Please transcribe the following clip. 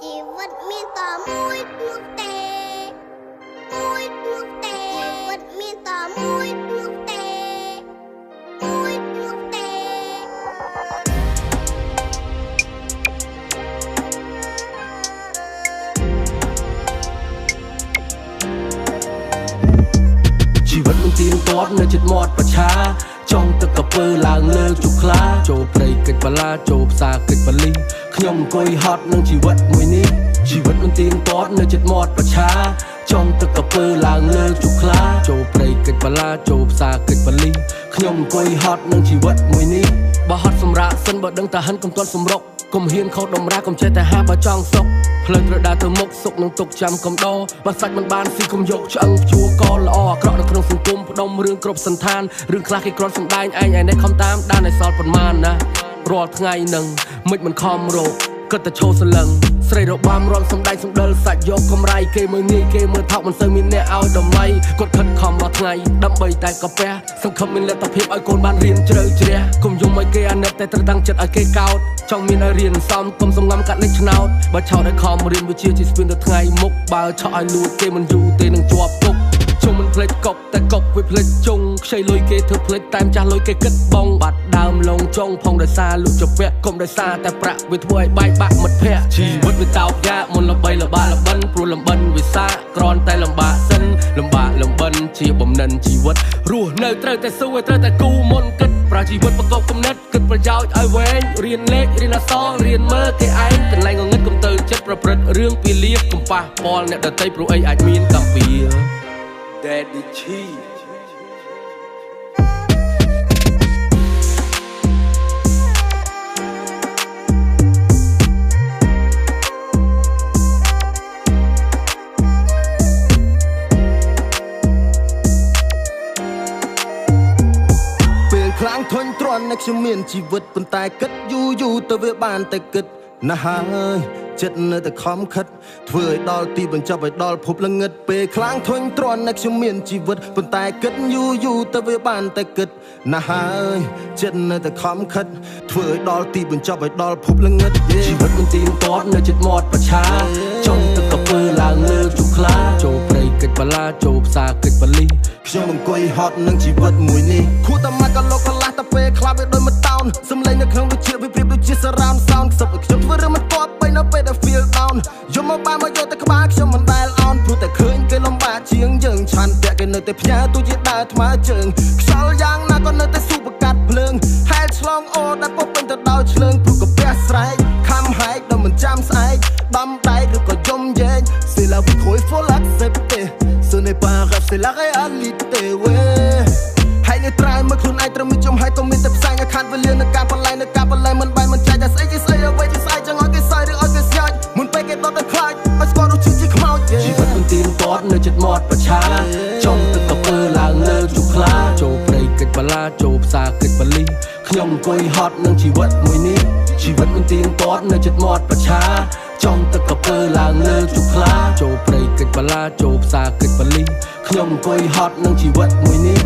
ជីវិតមានតមួយនោះទេមួយនោះទេជីវិតមានតមួយនោះទេមួយនោះទេ ជីវិតមិនទៀងទាត់នៅចិត្តមាត់ប្រឆាចង់ទឹកកពើឡើងលើជុកខ្លាចូលព្រៃកិច្ចបលាចូលផ្សារកិច្ចបលីខ្ញុំអង្គុយហត់នឹងជីវិតមួយនេះជីវិតមិនទៀងទាត់នៅចិត្តមាត់ប្រឆាចង់ទឹកកពើឡើងលើជុកខ្លាចូលព្រៃកិច្ចបលាចូលផ្សារកិច្ចបលីខ្ញុំអង្គុយហត់នឹងជីវិតមួយនេះបើហត់សម្រាប់សិនបើដឹងតាហិនកុំទាន់សម្រុកកុំហ៊ានខុសតម្រាកុំចេះតែហាបើចង់សុកផ្លូវត្រូវដើរទៅមុខសុកនឹងទុកចាំកំដរបើសាច់មិនបានស៊ីកុំយកឆ្អឹងព្យួរកល្អអាក្រក់នៅក្នុងសង្គមផ្ដុំរឿងគ្រប់សន្តានរឿងខ្លះគេគ្រាន់សំដែងឯងឯនេះខំតាមដានឲ្យសល់ប៉ុន្មានណារាល់ថ្ងៃនឹងមិនមិនខំរកគិតតែឈោសលឹងស្រីរបាំរំសំដែងសំដិលសាច់យកកម្រៃគេមើលងាយគេមើលថោកមិនសូវមានអ្នកឲ្យតម្លៃគាត់ខិតខំរាល់ថ្ងៃដើម្បីតែកាពះសង្ឃឹមមានលទ្ធភាពឲ្យកូនបានរៀនជ្រៅជ្រះកុំយំឲ្យគេអាណិតតែត្រូវតាំងចិត្តឲ្យគេកោតចង់មានឲ្យរៀនសំកុំសំងំកាត់លេខឆ្នោតបើឆោតឲ្យខំរៀនវិជាជាស្ពានទៅថ្ងៃមុខបើឆក់ឲ្យលួចគេមិនយូរទេនឹងជាប់គុកជុំមិនភ្លេចកុកតែកុកវាភ្លេចជុងខ្ចីលុយគេធ្វើភ្លេចតែម្ចាស់លុយគេគិតបងបាត់ដើមលងចុងផងដោយសារលុចជពាក់កុំដោយសារតែប្រាក់វាធ្វើឲ្យបែកបាក់មិត្តភក្តិជីវិតវាតោកយ៉ាមុនល្បីល្បាល្បិនព្រោះលំបិនវាសាក្រនតែលំបាកសិនលំបាកលំបិនជាបំណិនជីវិតរស់នៅត្រូវតែស៊ូឲ្យត្រូវតែគូមុនគិតប្រាជីវិតប្រកបគំនិតគិតប្រយោជន៍ឲ្យវែងរៀនលេខរៀនអក្សររៀនមើលគេឯងកន្លែងងងឹតកុំទៅចិត្តប្រព្រឹត្តរឿងពីលៀបកុំប៉ះពាល់អ្នកដទៃព្រោះអីអាចមានកម្មពៀ Daddy Chi ពេលខ្លាំងធុញទ្រាន់នៅខ្ញុំមានជីវិតប៉ុន្តែគិតយូរយូរទៅវាបានតែគិតណាស់ហើយចិត្តនៅតែខំខិតធ្វើឲ្យដល់ទីបញ្ចប់ឲ្យដល់ភពល្ងឹតពេលខ្លាំងធុញទ្រាន់នៅខ្ញុំមានជីវិតប៉ុន្តែគិតយូរយូរទៅវាបានតែគិតណាស់ហើយចិត្តនៅតែខំខិតធ្វើឲ្យដល់ទីបញ្ចប់ឲ្យដល់ភពល្ងឹត ជីវិតមិនទៀងទាត់នៅចិត្តមាត់ប្រឆាចង់ទឹកកពើឡើងលើជុកខ្លាចូលព្រៃកិច្ចបលាចូលផ្សារកិច្ចបលីខ្ញុំអង្គុយហត់នឹងជីវិតមួយនេះខួរតែមកកលោកកន្លះតែពេលខ្លះវាដូចមិនតោនសំឡេងនៅក្នុងដូចជាវាប្រៀបដូចជា surround sound ខ្សឹបឲ្យខ្ញុំធ្វើរឿងមិនគប្បីនៅពេលដែល feel down យកមកបានមកយកតែក្បាលខ្ញុំមិនដែលអោនព្រោះតែឃើញគេលំបាកជាងយើងឆាន់ពាក់គេនៅតែផ្ញើទូជាដើរថ្មើរជើងខ្យល់យ៉ាងណាក៏នៅតែស៊ូបកាត់ភ្លើងហែលឆ្លងអូដែលពោពេញទៅដោយឆ្លើងព្រោះកាពះស្រែកខំហែកដល់មិនចាំស្អែកដំដែកឬក៏យំយែង C'est la vie trop il faut l'accepter ce n'est pas un rêve c'est la réalité ouais ហើយនេះត្រែមើលខ្លួនឯងត្រូវមានចំហើយកុំមានតែផ្សែងឲ្យខាត់វេលានៅការបលែងនៅការបលែងមិនបែមិនចែកតែស្អីជាស្អីអ្វីជាស្អីចង់ឲ្យគេសើឬឲ្យគេស្ញាច់មុនពេលគេដុតឲ្យខ្លាចឲ្យស្គាល់រសជាតិជាខ្មោច ជីវិតមិនទៀងទាត់នៅចិត្តមាត់ប្រឆាចង់ទឹកកពើឡើងលើជុកខ្លាចូលព្រៃកិច្ចបលាចូលផ្សារកិច្ចបលីខ្ញុំអង្គុយហត់នឹងជីវិតមួយនេះជីវិតមិនទៀងទាត់នៅចិត្តមាត់ប្រឆាចង់ទឹកកពើឡើងលើជុកខ្លាចូលព្រៃកិច្ចបលាចូលផ្សារកិច្ចបលីខ្ញុំអង្គុយហត់នឹងជីវិតមួយនេះ